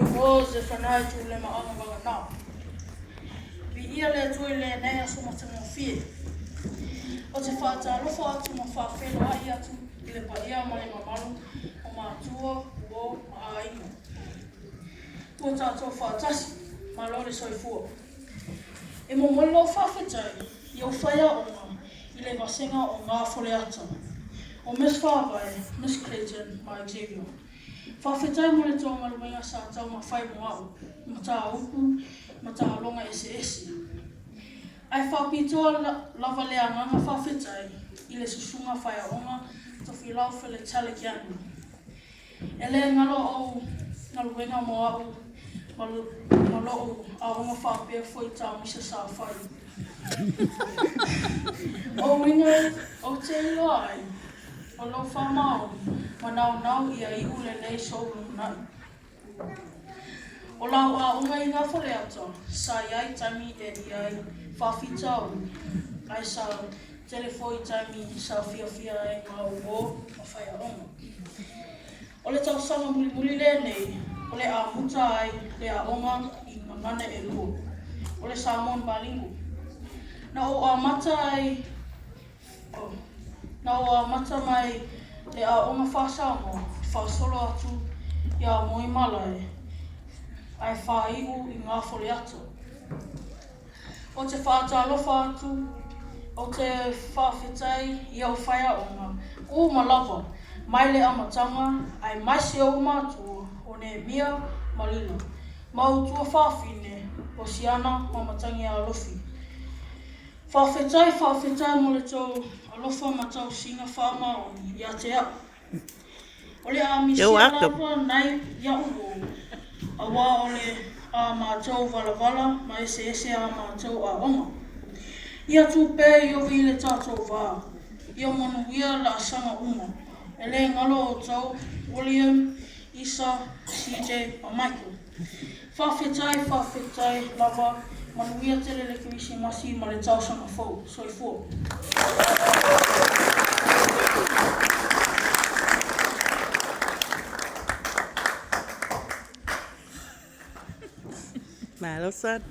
igoa o Zephaniah Tuulemaaga Vaganao. Viia le Atua i lenei aso matagofie. Ou te faatalofa atu ma faafeiloai atu i le paia ma le mamalu o matua, uo ma aiga. Ua tatou faatasi, malo le soifua. E momoli lou faafetai i ou faiaoga i le vasega o Ngā Faleata, o Miss Faavae, Miss Clayton ma Xavier. Faafetai mo le tou galuega sa taumafai mo a'u mataupu ma taaloga eseese. Ae faapitoa lava le agaga faafetai i le susuga faiaoga Tofilau Feletale Keanu. E le galo ou galuega mo a'u ma lo'u aoga faapea foi ta misa sa fai. O uiga ou te iloa ai, o lou faamaoni ma naunau ia iu lelei sou lumanai. O lau aoga i ngā Faleata, sa i ai taimi e i ai faafitauli, ae sa tele foi taimi sa fiafia ai ma uo ma faiaoga. O le tausaga mulimuli lenei o le amuta ai le aoga i gagana e lua, o le Samoan Bilingual. Na ou amata ai Na ou amata mai le aoga faa-Samoa faasolo atu iā Moimalae ae faaiu i ngā Faleata. Ou te faatalofa atu, ou te faafetai i au faiaoga uma lava mai le amataga aemaise ou matua o Nehemia ma Lila, ma ou tuafafine o Siana ma Matagiaalofi. Faafetai, faafetai mo le tou alofa ma tausiga faamaoni ia te a'u. O le a misia lava nai ia'u uo, auā o le a matou valavala ma eseese a matou aoga. Ia tu pea Iovi i le tatou va, ia manuia laasaga uma, e le galo outou, William, Isa, CJ ma Michael. Faafetai, faafetai lava, manuia tele le Kerisimasi ma le tausaga fou. Soifua. Malo son.